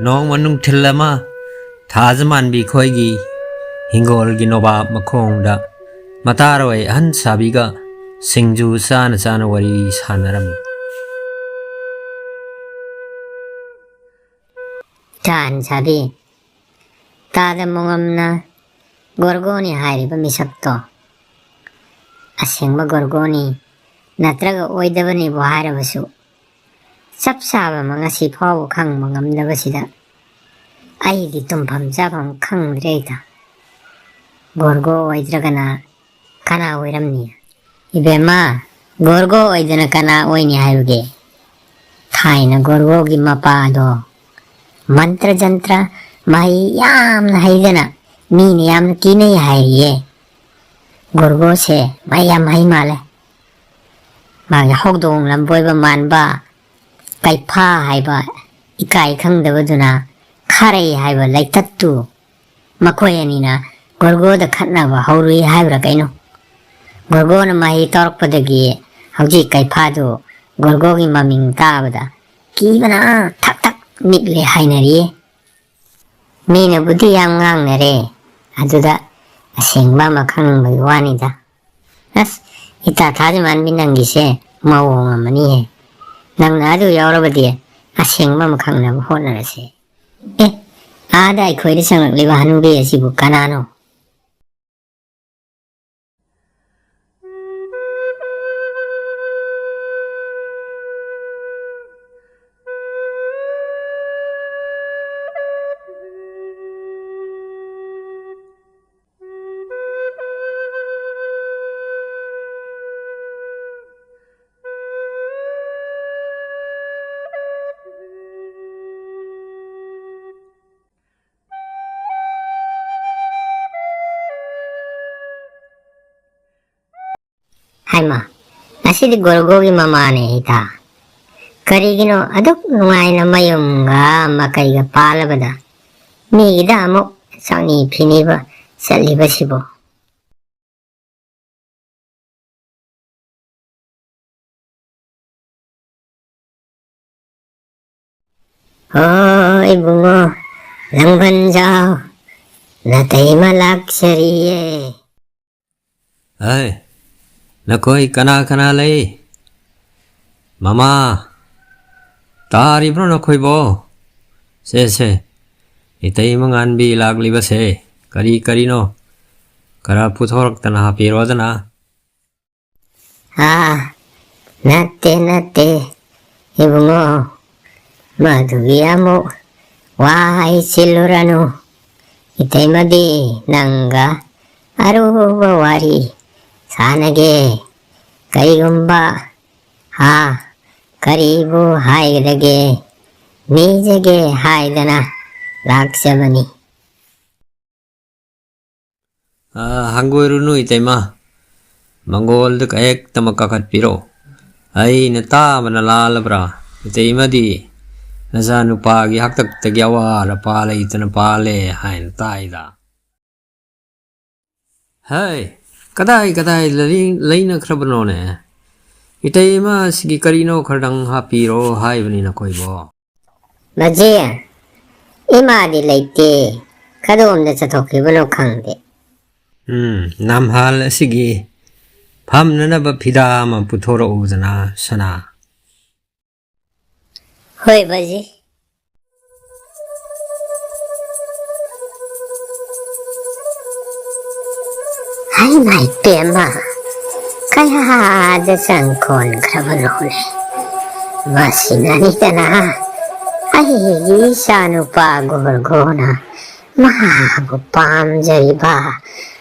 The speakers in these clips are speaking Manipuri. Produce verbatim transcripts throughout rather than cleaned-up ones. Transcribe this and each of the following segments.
ꯅꯣꯡꯃ ꯅꯨꯡꯊꯤꯜ ꯑꯃ ꯊꯥꯖꯃꯥꯟꯕꯤ ꯈꯣꯏꯒꯤ ꯍꯤꯡꯒꯣꯜꯒꯤ ꯅꯣꯕꯥꯞ ꯃꯈꯣꯡꯗ ꯃꯇꯥꯔꯣꯏ ꯑꯍꯟ ꯁꯥꯕꯤꯒ ꯁꯤꯡꯖꯨ ꯆꯥꯅ ꯆꯥꯅ ꯋꯥꯔꯤ ꯁꯥꯟꯅꯔꯝꯃꯤ꯫ ꯏꯇꯥ ꯑꯍꯟ ꯁꯥꯕꯤ, ꯇꯥꯗ ꯃꯣꯉꯝꯅ ꯒꯣꯔꯒꯣꯅꯤ ꯍꯥꯏꯔꯤꯕ ꯃꯤꯁꯛꯇꯣ ꯑꯁꯦꯡꯕ ꯒꯣꯔꯒꯣꯅꯤ ꯅꯠꯇ꯭ꯔꯒ ꯑꯣꯏꯗꯕꯅꯤꯕꯨ ꯍꯥꯏꯔꯕꯁꯨ, ꯆꯞ ꯆꯥꯕ ꯑꯃ ꯉꯁꯤ ꯐꯥꯎꯕ ꯈꯪꯕ ꯉꯝꯗꯕꯁꯤꯗ ꯑꯩꯗꯤ ꯇꯨꯝꯐꯝ ꯆꯥꯐꯝ ꯈꯪꯗ꯭ꯔꯦꯗ꯫ ꯒꯣꯔꯒꯣ ꯑꯣꯏꯗ꯭ꯔꯒꯅ ꯀꯅꯥ ꯑꯣꯏꯔꯝꯅꯤ? ꯏꯕꯦꯝꯃ, ꯒꯣꯔꯒꯣ ꯑꯣꯏꯗꯅ ꯀꯅꯥ ꯑꯣꯏꯅꯤ ꯍꯥꯏꯕꯒꯦ? ꯊꯥꯏꯅ ꯒꯣꯔꯒꯣꯒꯤ ꯃꯄꯥꯗꯣ ꯃꯟꯇ꯭ꯔ ꯖꯟꯇ꯭ꯔ ꯃꯍꯩ ꯌꯥꯝꯅ ꯍꯩꯗꯅ ꯃꯤꯅ ꯌꯥꯝꯅ ꯀꯤꯅꯩ ꯍꯥꯏꯔꯤꯌꯦ꯫ ꯒꯣꯔꯒꯣꯁꯦ ꯃꯍꯩ ꯌꯥꯝ ꯍꯩ ꯃꯥꯜꯂꯦ꯫ ꯃꯥꯒꯤ ꯍꯧꯗꯣꯡ ꯂꯝꯕꯣꯏꯕ ꯃꯥꯟꯕ ꯀꯩꯐꯥ ꯍꯥꯏꯕ ꯏꯀꯥꯏ ꯈꯪꯗꯕꯗꯨꯅ ꯈꯥꯔꯩ ꯍꯥꯏꯕ ꯂꯩꯇꯠꯇꯨ ꯃꯈꯣꯏ ꯑꯅꯤꯅ ꯒꯣꯔꯒꯣꯗ ꯈꯠꯅꯕ ꯍꯧꯔꯨꯏ ꯍꯥꯏꯕ꯭ꯔꯥ ꯀꯩꯅꯣ? ꯒꯣꯔꯒꯣꯅ ꯃꯍꯩ ꯇꯧꯔꯛꯄꯗꯒꯤ ꯍꯧꯖꯤꯛ ꯀꯩꯐꯥꯗꯨ ꯒꯣꯔꯒꯣꯒꯤ ꯃꯃꯤꯡ ꯇꯥꯕꯗ ꯀꯤꯕꯅ ꯊꯛ ꯊꯛ ꯅꯤꯛꯂꯦ ꯍꯥꯏꯅꯔꯤꯌꯦ꯫ ꯃꯤꯅꯕꯨꯗꯤ ꯌꯥꯝ ꯉꯥꯡꯅꯔꯦ, ꯑꯗꯨꯗ ꯑꯁꯦꯡꯕ ꯑꯃ ꯈꯪꯅꯤꯡꯕꯒꯤ ꯋꯥꯅꯤꯗ꯫ ꯑꯁ, ꯏꯇꯥ ꯊꯥꯖꯃꯥꯟꯕꯤ, ꯅꯪꯒꯤꯁꯦ ꯃꯑꯣꯡ ꯑꯃꯅꯤꯍꯦ꯫ ꯅꯪꯅ ꯑꯗꯨ ꯌꯥꯎꯔꯕꯗꯤ ꯑꯁꯦꯡꯕ ꯑꯃ ꯈꯪꯅꯕ ꯍꯣꯠꯅꯔꯁꯦ꯫ ꯑꯦ, ꯑꯥꯗ ꯑꯩꯈꯣꯏꯗ ꯆꯪꯂꯛꯂꯤꯕ ꯍꯅꯨꯕꯤ ꯑꯁꯤꯕꯨ ꯀꯅꯥꯅꯣ? ꯍꯥꯏꯃ, ꯉꯁꯤꯗꯤ ꯒꯣꯔꯒꯣꯒꯤ ꯃꯃꯥꯅꯦ ꯏꯇꯥ꯫ ꯀꯔꯤꯒꯤꯅꯣ ꯑꯗꯨꯛ ꯅꯨꯡꯉꯥꯏꯅ ꯃꯌꯨꯝꯒ ꯃꯀꯩꯒ ꯄꯥꯜꯂꯕꯗ ꯃꯤꯒꯤꯗ ꯑꯃꯨꯛ ꯆꯥꯛꯅꯤ ꯐꯤꯅꯤꯕ ꯆꯠꯂꯤꯕꯁꯤꯕꯣ? ꯍꯣ, ꯏꯕꯨꯡꯉꯣ, ꯂꯪꯕꯟꯖꯥꯎ, ꯅꯇꯩꯃ ꯂꯥꯛꯆꯔꯤꯌꯦ꯫ ꯑꯦ, ꯅꯈꯣꯏ ꯀꯅꯥ ꯀꯅꯥ ꯂꯩ? ꯃꯃꯥ, ꯇꯥꯔꯤꯕ꯭ꯔꯣ ꯅꯈꯣꯏꯕꯣ? ꯁꯦ, ꯁꯦ, ꯏꯇꯩꯃ ꯉꯥꯟꯕꯤ ꯂꯥꯛꯂꯤꯕꯁꯦ ꯀꯔꯤ ꯀꯔꯤꯅꯣ? ꯈꯔ ꯄꯨꯊꯣꯔꯛꯇꯅ ꯍꯥꯞꯄꯤꯔꯣꯗꯅ꯫ ꯑꯥ, ꯅꯠꯇꯦ, ꯅꯠꯇꯦ, ꯏꯕꯨꯡꯉꯣ, ꯃꯗꯨꯒꯤ ꯑꯃꯨꯛ ꯋꯥ ꯍꯥꯏꯁꯤꯜꯂꯨꯔꯅꯨ꯫ ꯏꯇꯩꯃꯗꯤ ꯅꯪꯒ ꯑꯔꯨꯕ ꯋꯥꯔꯤ ꯁꯥꯟꯅꯒꯦ꯫ ꯀꯩꯒꯨꯝꯕ, ꯍꯥ, ꯀꯔꯤꯕꯨ ꯍꯥꯏꯒꯗꯒꯦ? ꯅꯤꯖꯒꯦ ꯍꯥꯏꯗꯅ ꯂꯥꯛꯆꯕꯅꯤ꯫ ꯑ, ꯍꯪꯒꯣꯏꯔꯨꯅꯨ, ꯏꯇꯩꯃ꯫ ꯃꯪꯒꯣꯜꯗ ꯍꯦꯛꯇꯃꯛ ꯀꯥꯈꯠꯄꯤꯔꯣ꯫ ꯑꯩꯅ ꯇꯥꯕꯅ ꯂꯥꯜꯂꯕ꯭ꯔꯥ? ꯏꯇꯩꯃꯗꯤ ꯅꯆꯥꯅꯨꯄꯥꯒꯤ ꯍꯥꯛꯇꯛꯇꯒꯤ ꯑꯋꯥ ꯑꯄꯥ ꯂꯩꯇꯅ ꯄꯥꯜꯂꯦ ꯍꯥꯏꯅ ꯇꯥꯏꯗ꯫ ꯍꯩ, ꯀꯗꯥꯏ ꯀꯗꯥꯏ ꯂꯩ-, ꯂꯩꯅꯈ꯭ꯔꯕꯅꯣꯅꯦ? ꯏꯇꯩꯃ ꯑꯁꯤꯒꯤ ꯀꯔꯤꯅꯣ ꯈꯔꯗꯪ ꯍꯥꯞꯄꯤꯔꯣ ꯍꯥꯏꯕꯅꯤ ꯅꯈꯣꯏꯕꯣ꯫ ꯕꯖꯤ, ꯏꯃꯥꯗꯤ ꯂꯩꯇꯦ, ꯀꯗꯣꯝꯗ ꯆꯠꯊꯣꯛꯈꯤꯕꯅꯣ ꯈꯪꯗꯦ꯫ ꯎꯝ, ꯅꯝꯍꯥꯜ ꯑꯁꯤꯒꯤ ꯐꯝꯅꯅꯕ ꯐꯤꯗꯥ ꯑꯃ ꯄꯨꯊꯣꯔꯛꯎꯗꯅ, ꯁꯅꯥ꯫ ꯍꯣꯏ ꯕꯖꯤ꯫ ꯍꯩ ꯃꯥꯏ ꯄꯦꯝꯃ, ꯀꯌꯥꯗ ꯆꯪꯈꯣꯟꯈ꯭ꯔꯕꯅꯣꯅꯦ? ꯃꯁꯤꯅꯅꯤꯗꯅ ꯑꯩꯒꯤ ꯏꯆꯥꯅꯨꯄꯥ ꯒꯣꯔꯒꯣꯅ ꯃꯥꯕꯨ ꯄꯥꯝꯖꯔꯤꯕ,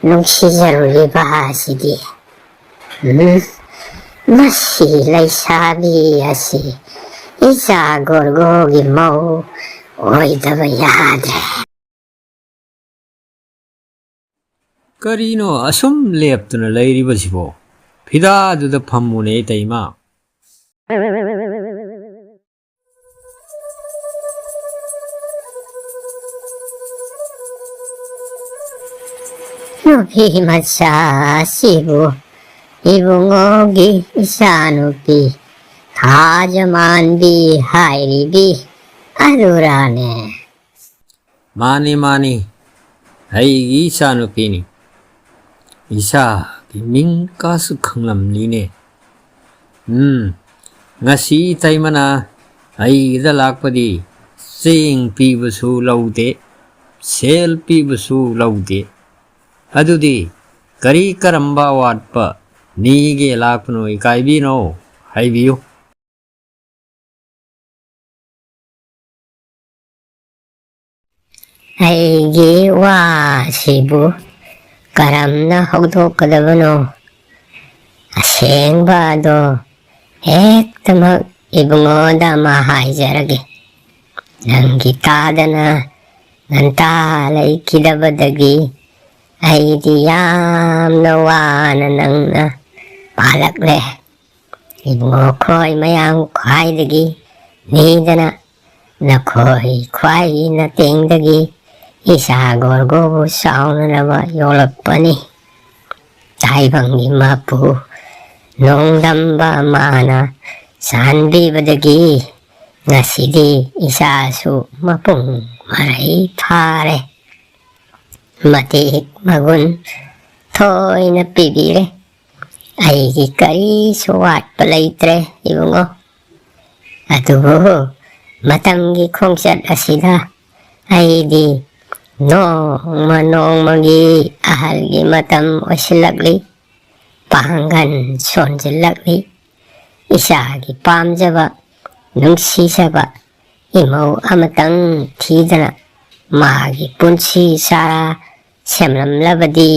ꯅꯨꯡꯁꯤꯖꯔꯨꯔꯤꯕ ꯑꯁꯤꯗꯤ꯫ ꯎꯝ, ꯃꯁꯤ ꯂꯩꯁꯥꯕꯤ ꯑꯁꯤ ꯏꯆꯥ ꯒꯣꯔꯒꯣꯒꯤ ꯃꯧ ꯑꯣꯏꯗꯕ ꯌꯥꯗ꯭ꯔꯦ꯫ ꯀꯔꯤꯅꯣ ꯑꯁꯨꯝ ꯂꯦꯞꯇꯨꯅ ꯂꯩꯔꯤꯕꯁꯤꯕꯣ? ꯐꯤꯗꯥꯗꯨꯗ ꯐꯝꯃꯨꯅꯦ, ꯏꯇꯩꯃ꯫ ꯅꯨꯄꯤ ꯃꯆꯥꯁꯤꯕꯨ ꯏꯕꯨꯡꯉꯣꯒꯤ ꯏꯆꯥꯅꯨꯄꯤ ꯊꯥꯖꯃꯥꯟꯕꯤ ꯍꯥꯏꯔꯤꯕꯤ ꯑꯗꯨꯔꯥꯅꯦ? ꯃꯥꯅꯤ, ꯃꯥꯅꯤ, ꯑꯩꯒꯤ ꯏꯆꯥꯅꯨꯄꯤꯅꯤ꯫ ꯏꯆꯥꯒꯤ ꯃꯤꯡ ꯀꯥꯁꯨ ꯈꯪꯂꯝꯂꯤꯅꯦ꯫ ꯎꯝ, ꯉꯁꯤ ꯏꯇꯩꯃꯅ ꯑꯩꯒꯤꯗ ꯂꯥꯛꯄꯗꯤ ꯆꯦꯡ ꯄꯤꯕꯁꯨ ꯂꯧꯗꯦ, ꯁꯦꯜ ꯄꯤꯕꯁꯨ ꯂꯧꯗꯦ꯫ ꯑꯗꯨꯗꯤ ꯀꯔꯤ ꯀꯔꯝꯕ ꯑꯋꯥꯠꯄ ꯅꯤꯒꯦ ꯂꯥꯛꯄꯅꯣ, ꯏꯀꯥꯏꯕꯤꯅꯣ? ꯍꯥꯏꯕꯤꯌꯨ꯫ ꯑꯩꯒꯤ ꯋꯥꯁꯤꯕꯨ ꯀꯔꯝꯅ ꯍꯧꯗꯣꯛꯀꯗꯕꯅꯣ? ꯑꯁꯦꯡꯕ ꯑꯗꯣ ꯍꯦꯛꯇꯃꯛ ꯏꯕꯨꯡꯉꯣꯗ ꯑꯃ ꯍꯥꯏꯖꯔꯒꯦ꯫ ꯅꯪꯒꯤ ꯇꯥꯗꯅ ꯉꯟꯇꯥ ꯂꯩꯈꯤꯗꯕꯗꯒꯤ ꯑꯩꯗꯤ ꯌꯥꯝꯅ ꯋꯥꯅ ꯅꯪꯅ ꯄꯥꯜꯂꯛꯂꯦ꯫ ꯏꯕꯨꯡꯉꯣ ꯈꯣꯏ ꯃꯌꯥꯝ ꯈ꯭ꯋꯥꯏꯗꯒꯤ ꯅꯤꯗꯅ ꯅꯈꯣꯏ ꯈ꯭ꯋꯥꯏꯒꯤ ꯅꯇꯦꯡꯗꯒꯤ ꯏꯆꯥ ꯒꯣꯔꯒꯣꯕꯨ ꯆꯥꯎꯅꯅꯕ ꯌꯣꯛꯂꯛꯄꯅꯤ꯫ ꯇꯥꯏꯕꯪꯒꯤ ꯃꯄꯨ ꯅꯣꯡꯗꯝꯕ ꯃꯥꯅ ꯆꯥꯟꯕꯤꯕꯗꯒꯤ ꯉꯁꯤꯗꯤ ꯏꯆꯥꯁꯨ ꯃꯄꯨꯡ ꯃꯔꯩ ꯐꯥꯔꯦ꯫ ꯃꯇꯤꯛ ꯃꯒꯨꯟ ꯊꯣꯏꯅ ꯄꯤꯕꯤꯔꯦ꯫ ꯑꯩꯒꯤ ꯀꯔꯤꯁꯨ ꯋꯥꯠꯄ ꯂꯩꯇ꯭ꯔꯦ ꯏꯕꯨꯡꯉꯣ꯫ ꯑꯗꯨꯕꯨ ꯃꯇꯝꯒꯤ ꯈꯣꯡꯆꯠ ꯑꯁꯤꯗ ꯑꯩꯗꯤ ꯅꯣꯡꯃ ꯅꯣꯡꯃꯒꯤ ꯑꯍꯜꯒꯤ ꯃꯇꯝ ꯑꯣꯏꯁꯤꯜꯂꯛꯂꯤ, ꯄꯥꯡꯒꯜ ꯁꯣꯟꯖꯤꯜꯂꯛꯂꯤ꯫ ꯏꯆꯥꯒꯤ ꯄꯥꯝꯖꯕ, ꯅꯨꯡꯁꯤꯖꯕ ꯏꯃꯧ ꯑꯃꯇꯪ ꯊꯤꯗꯅ ꯃꯥꯒꯤ ꯄꯨꯟꯁꯤ ꯆꯥꯔꯥ ꯁꯦꯝꯂꯝꯂꯕꯗꯤ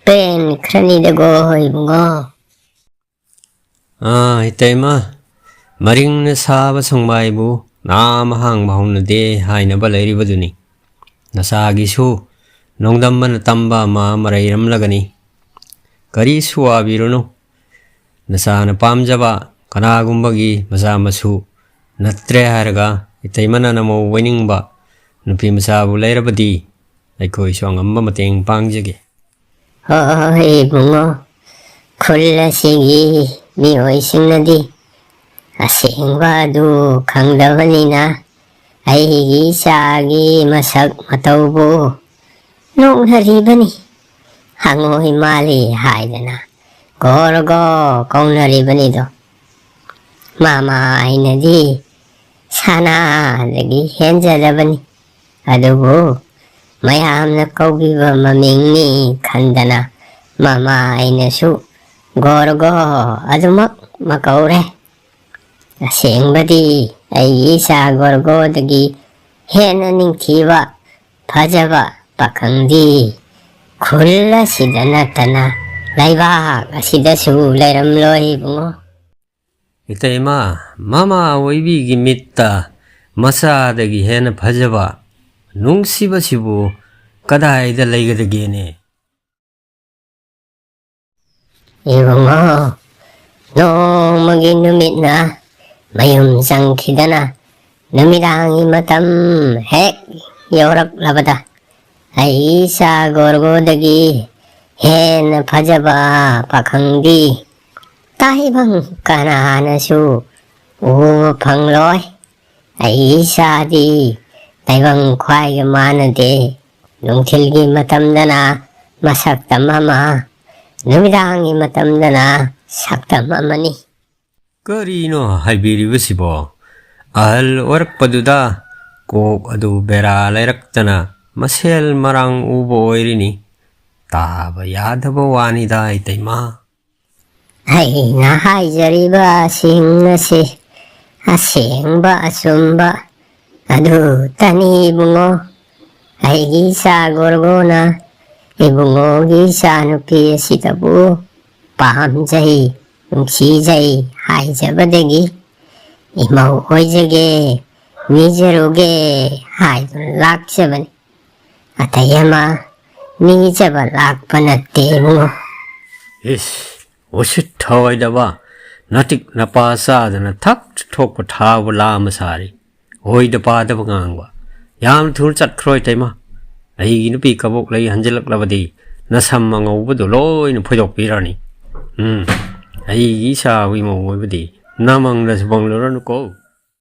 ꯄꯦꯟꯈ꯭ꯔꯅꯤꯗꯒꯣ ꯏꯕꯨꯡꯉꯣ꯫ ꯑꯥ, ꯏꯇꯩꯃ, ꯃꯔꯤꯡꯅ ꯁꯥꯕ ꯁꯪꯕꯥꯏꯕꯨ ꯅꯥꯝ ꯍꯥꯡꯕ ꯍꯧꯅꯗꯦ ꯍꯥꯏꯅꯕ ꯂꯩꯔꯤꯕꯗꯨꯅꯤ꯫ ꯅꯆꯥꯒꯤꯁꯨ ꯅꯣꯡꯗꯝꯕꯅ ꯇꯝꯕ ꯑꯃ ꯃꯔꯩꯔꯝꯂꯒꯅꯤ꯫ ꯀꯔꯤꯁꯨ ꯋꯥꯕꯤꯔꯨꯅꯨ꯫ ꯅꯆꯥꯅ ꯄꯥꯝꯖꯕ ꯀꯅꯥꯒꯨꯝꯕꯒꯤ ꯃꯆꯥ ꯃꯁꯨ ꯅꯠꯇ꯭ꯔꯦ ꯍꯥꯏꯔꯒ ꯏꯇꯩꯃꯅ ꯅꯃꯧ ꯑꯣꯏꯅꯤꯡꯕ ꯅꯨꯄꯤ ꯃꯆꯥꯕꯨ ꯂꯩꯔꯕꯗꯤ ꯑꯩꯈꯣꯏꯁꯨ ꯑꯉꯝꯕ ꯃꯇꯦꯡ ꯄꯥꯡꯖꯒꯦ꯫ ꯍꯣꯏ ꯏꯕꯨꯡꯉꯣ, ꯈꯨꯜ ꯑꯁꯤꯒꯤ ꯃꯤꯑꯣꯏꯁꯤꯡꯅꯗꯤ ꯑꯁꯦꯡꯕ ꯑꯗꯨ ꯈꯪꯗꯕꯅꯤꯅ ꯑꯩꯒꯤ ꯏꯆꯥꯒꯤ ꯃꯁꯛ ꯃꯇꯧꯕꯨ ꯅꯣꯛꯅꯔꯤꯕꯅꯤ꯫ ꯍꯪꯉꯣꯏ ꯃꯥꯜꯂꯤ ꯍꯥꯏꯗꯅ ꯒꯣꯔꯒꯣ ꯀꯧꯅꯔꯤꯕꯅꯤꯗꯣ꯫ ꯃꯃꯥ ꯑꯩꯅꯗꯤ ꯁꯅꯥꯗꯒꯤ ꯍꯦꯟꯖꯗꯕꯅꯤ꯫ ꯑꯗꯨꯕꯨ ꯃꯌꯥꯝꯅ ꯀꯧꯕꯤꯕ ꯃꯃꯤꯡꯅꯤ ꯈꯟꯗꯅ ꯃꯃꯥ ꯑꯩꯅꯁꯨ ꯒꯣꯔꯒꯣ ꯑꯗꯨꯃꯛ ꯃꯀꯧꯔꯦ꯫ ꯑꯁꯦꯡꯕꯗꯤ ꯑꯩꯒꯤ ꯏꯆꯥ ꯒꯣꯔꯒꯣꯗꯒꯤ ꯍꯦꯟꯅ ꯅꯤꯡꯊꯤꯕ, ꯐꯖꯕ ꯄꯥꯈꯪꯗꯤ ꯈꯨꯜ ꯑꯁꯤꯗ ꯅꯠꯇꯅ ꯂꯩꯕꯥꯛ ꯑꯁꯤꯗꯁꯨ ꯂꯩꯔꯝꯂꯣꯏ ꯏꯕꯨꯡꯉꯣ꯫ ꯏꯇꯩꯃ, ꯃꯃꯥ ꯑꯣꯏꯕꯤꯒꯤ ꯃꯤꯠꯇ ꯃꯆꯥꯗꯒꯤ ꯍꯦꯟꯅ ꯐꯖꯕ, ꯅꯨꯡꯁꯤꯕꯁꯤꯕꯨ ꯀꯗꯥꯏꯗ ꯂꯩꯒꯗꯒꯦꯅꯦ? ꯏꯕꯨꯡꯉꯣ, ꯅꯣꯡꯃꯒꯤ ꯅꯨꯃꯤꯠꯅ ꯃꯌꯨꯝ ꯆꯪꯈꯤꯗꯅ ꯅꯨꯃꯤꯗꯥꯡꯒꯤ ꯃꯇꯝ ꯍꯦꯛ ꯌꯧꯔꯛꯂꯕꯗ ꯑꯩ ꯏꯆꯥ ꯒꯣꯔꯒꯣꯗꯒꯤ ꯍꯦꯟꯅ ꯐꯖꯕ ꯄꯥꯈꯪꯗꯤ ꯇꯥꯏꯕꯪ ꯀꯅꯥꯅꯁꯨ ꯎꯕ ꯐꯪꯂꯣꯏ꯫ ꯑꯩ ꯏꯆꯥꯗꯤ ꯇꯥꯏꯕꯪ ꯈ꯭ꯋꯥꯏꯒ ꯃꯥꯟꯅꯗꯦ꯫ ꯅꯨꯡꯊꯤꯜꯒꯤ ꯃꯇꯝꯗꯅ ꯃꯁꯛꯇꯝ ꯑꯃ, ꯅꯨꯃꯤꯗꯥꯡꯒꯤ ꯃꯇꯝꯗꯅ ꯁꯛꯇꯝ ꯑꯃꯅꯤ꯫ ꯀꯔꯤꯅꯣ ꯍꯥꯏꯕꯤꯔꯤꯕꯁꯤꯕꯣ? ꯑꯍꯜ ꯑꯣꯏꯔꯛꯄꯗꯨꯗ ꯀꯣꯛ ꯑꯗꯨ ꯕꯦꯔꯥ ꯂꯩꯔꯛꯇꯅ ꯃꯁꯦꯜ ꯃꯔꯥꯡ ꯎꯕ ꯑꯣꯏꯔꯤꯅꯤ꯫ ꯇꯥꯕ ꯌꯥꯗꯕ ꯋꯥꯅꯤꯗ, ꯏꯇꯩꯃ꯫ ꯑꯩꯅ ꯍꯥꯏꯖꯔꯤꯕꯁꯤꯡ ꯑꯁꯤ ꯑꯁꯦꯡꯕ ꯑꯆꯨꯝꯕ ꯑꯗꯨꯇꯅꯤ ꯏꯕꯨꯡꯉꯣ꯫ ꯑꯩꯒꯤ ꯏꯆꯥ ꯒꯣꯔꯒꯣꯅ ꯏꯕꯨꯡꯉꯣꯒꯤ ꯏꯆꯥꯅꯨꯄꯤ ꯑꯁꯤꯗꯕꯨ ꯄꯥꯝꯖꯩ, ꯅꯨꯡꯁꯤꯖꯩ ꯍꯥꯏꯖꯕꯗꯒꯤ ꯏꯃꯧ ꯑꯣꯏꯖꯒꯦ, ꯅꯤꯖꯔꯨꯒꯦ ꯍꯥꯏꯗꯨꯅ ꯂꯥꯛꯆꯕꯅꯤ꯫ ꯑꯇꯩ ꯑꯃ ꯅꯤꯖꯕ ꯂꯥꯛꯄ ꯅꯠꯇꯦ ꯏꯕꯨꯡꯉꯣ꯫ ꯏꯁ, ꯎꯁꯤꯠ ꯊꯑꯣꯏꯗꯕ, ꯅꯇꯤꯛ ꯅꯄꯥ ꯆꯥꯗꯅ ꯊꯛ ꯊꯣꯛꯄ ꯊꯥꯕ ꯂꯥ ꯑꯃ ꯁꯥꯔꯤ꯫ ꯑꯣꯏꯗ ꯄꯥꯗꯕ ꯉꯥꯡꯕ꯫ ꯌꯥꯝ ꯊꯨꯅ ꯆꯠꯈ꯭ꯔꯣ ꯏꯇꯩꯃ꯫ ꯑꯩꯒꯤ ꯅꯨꯄꯤ ꯀꯕꯣꯛ ꯂꯩ ꯍꯟꯖꯤꯜꯂꯛꯂꯕꯗꯤ ꯅꯁꯝ ꯑꯉꯧꯕꯗꯣ ꯂꯣꯏꯅ ꯐꯣꯏꯗꯣꯛꯄꯤꯔꯅꯤ꯫ ꯎꯝ, ꯑꯩꯒꯤ ꯏꯆꯥꯕꯨ ꯏꯃꯧ ꯑꯣꯏꯕꯗꯤ ꯅꯃꯪꯗꯁꯨ ꯐꯪꯂꯨꯔꯅꯨꯀꯣ꯫